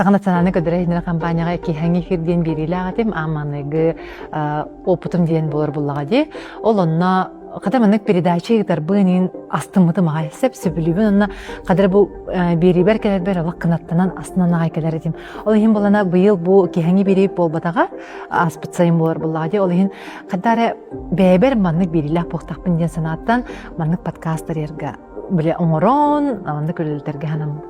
Саха национальнай көрдөрөр компанияҕа киһиҥи эфир диэн биэриилээх этим. Аан маҥнайгы опытым диэн буолар буллаҕа дии. Ол онно хата маннык передача ыытарбын иин астыммытым аҕай сөп сөбүлүүбүн онно хадара бу биэриибэр кэлэрбэр олох кынаттанан астынан аҕай кэлэр этим. Ол иһин булана быйыл бу киһиҥи биэрии буолбатаҕа ааспыт сайын буолар буллаҕа дии. Ол иһин хата эрэ бэйэбэр маннык биэриилээх буолтахпын диэн санааттан маннык подкаст арыйарга бile оҥорон маннык үлэлэтэргэ санаммыт.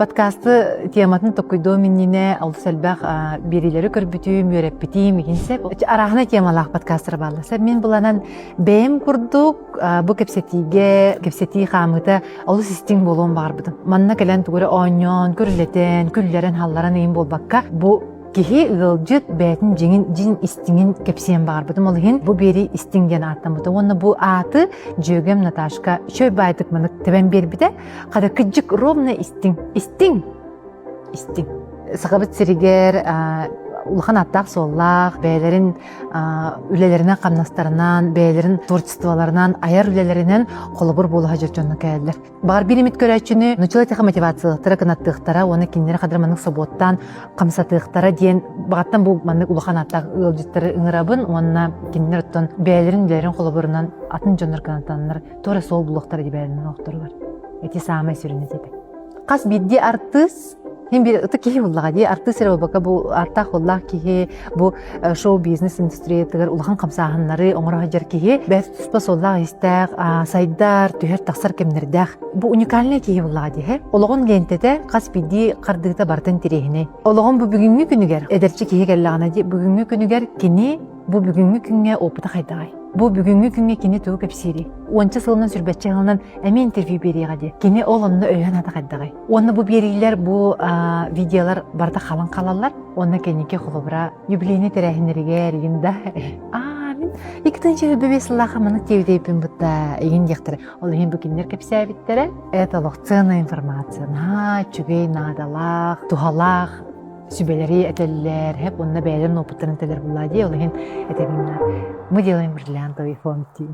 Подкасты тематын токкуйдуом иннинэ олус элбэх биэриилэри көрбүтүм, үөрэппитим игин сөп. Арааһынай темалаах подкастар бааллар. Сөп мин буланан бэйэм курдук бу кэпсэтиигэ, кэпсэтии хаамыыта олус истиҥ буолуон баҕарбытым. Манна кэлэн тугу эрэ оонньоон, көрүлэтэн, күллэрэн-халларан ыйын буолбакка, бу киһи ыалдьыт бэйэтин дьиҥин дьиҥ истиҥин кэпсиэн баҕарбытым. Ол иһин бу биэрии истиҥ диэн ааттаммыта. Уонна бу ааты дьүөгэм Наташка чөй баайдык манык тэбэн биэрбитэ. Хата кыдьык ровно истиҥ. Истиҥ! Истиҥ. Сахабыт сиригэр улахан ааттаах-суоллаах, бэйэлэрин үлэлэринэн-хамнастарынан, бэйэлэрин творчестволарынан, айар үлэлэринэн холобур буола сылдьар дьонно кэлэллэр. Баҕар биир эмит көрөөччүнү нуччалыы этиэхэ мотивациялыахтара, кынаттыахтара уонна кинилэри хадыр маннык собуоттаан хамсатыахтара диэн баҕаттан бу маннык улахан ааттаах ыалдьыттары ыҥырабын уонна кинилэр оттон бэйэлэрин үлэлэрин холобурунан атын дьоннор кынаттаннар туора суол булуохтара дии бэйэлэрин олохторугар. Ити саамай сүрүнэ этэ. Хас биирдии артыыс Мин биир ытык киһи буллаҕа дии. Артыыс эрэ буолбакка бу ааттаах уоллаах киһи, бу шоу-бизнес индустриятыгар улахан хамсааһыннары оҥоро сылдьар киһи, бэйэтэ туспа суоллаах-иистээх, сайдар, түһэр-тахсар кэмнэрдээх. Бу уникальнай киһи буллаҕа дии. Олоҕун лиэнтэтэ хас биирдии хардыыта барытын интэриэһинэй. Олоҕун бу бүгүҥҥү күнүгэр, эдэрчи киһи кэллэҕинэ дии, бүгүҥҥү күнүгэр кини бу бүгүҥҥү күҥҥэ опыта хайдаҕай? Бу бүгүҥҥү күҥҥэ кини тугу кэпсиирий? Уонча сылынан, сүрбэччэ сылынан эмиэ интервью биэриэҕэ дии. Кини ол онно өйө-санаата хайдаҕай? Уонна бу биэриилэр, бу видеолар барыта халыҥ халаллар. Уонна кэнники холобура юбилейный тэрээһиннэригэр игин да аа мин 2025 сыллаахха маннык диэбитэйбин бытта игин диэхтэрэ. Ол иһин бу кинилэр кэпсээбиттэрэ. Это олох ценная информация. Наһаа үчүгэй, наадалаах, туһалаах сүбэлэри этэллэр, хэп уонна бэйэлэрин опыттарын этэллэр буллаа дии. Ол иһин этэбин мы делаем бриллиантовый фонд дии.